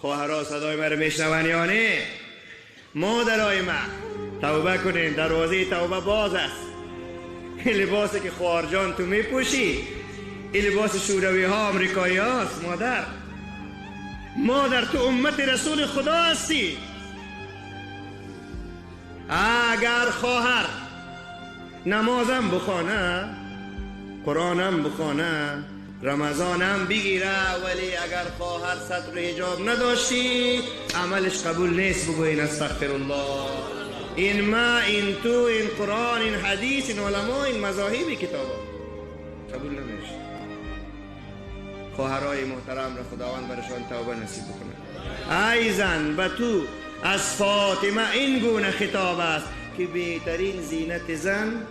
خواهرها صدای مرا میشنون یا نه؟ مادرای ما توبه کنین، دروازه توبه باز است. این لباسی که خواهر جان تو میپوشی، این لباس شوروی ها آمریکایی هاست. مادر، مادر تو امت رسول خدا هستی. اگر خواهر نمازم بخوانه، قرآنم بخوانه، رمضانم بگیره، ولی اگر خواهر ستر حجاب نداشتی عملش قبول نیست. بگوین استغفر الله. این ما، این تو، این قرآن، این حدیث، این علما، این مذاهب کتابا قبول نمیشه. خواهرای محترم را خداوند برشان توبه نصیب بکنه. ای زن، به تو از فاطمه این گونه خطاب است که بهترین زینت زن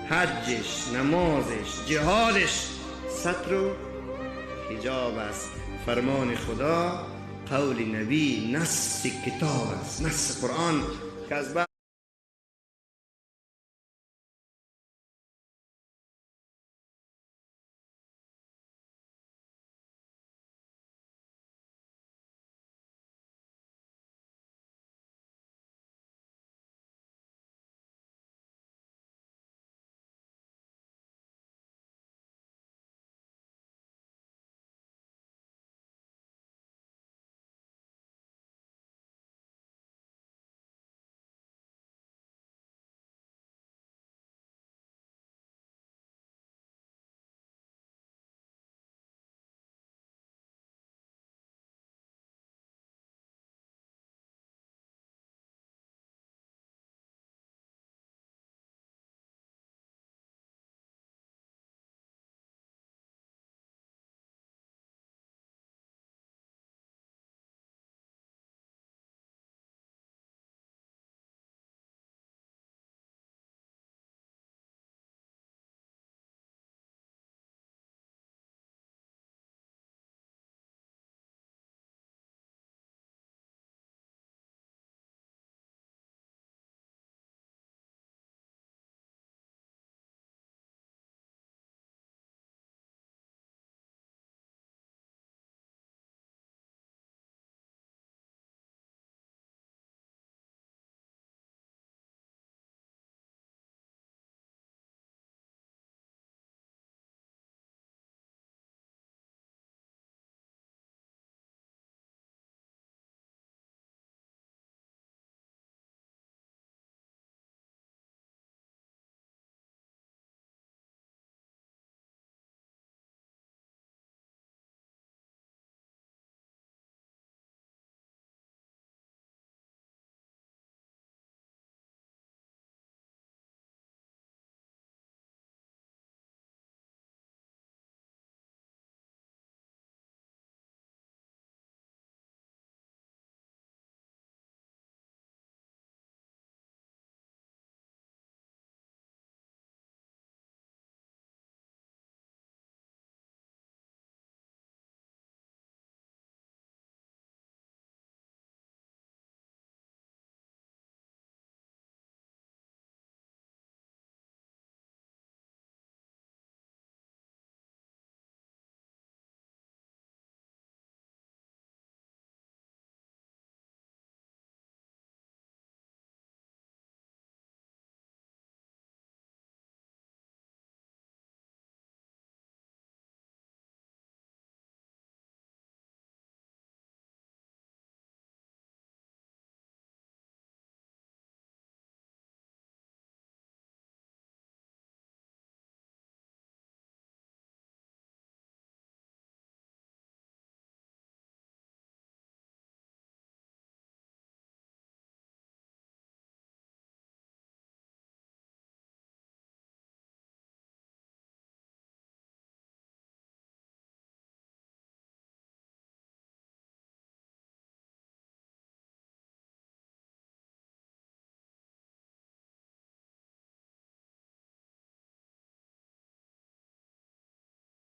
حجش، نمازش، جهادش ستر و حجاب است. فرمان خدا، قول نبی، نص کتاب است، نص قرآن که از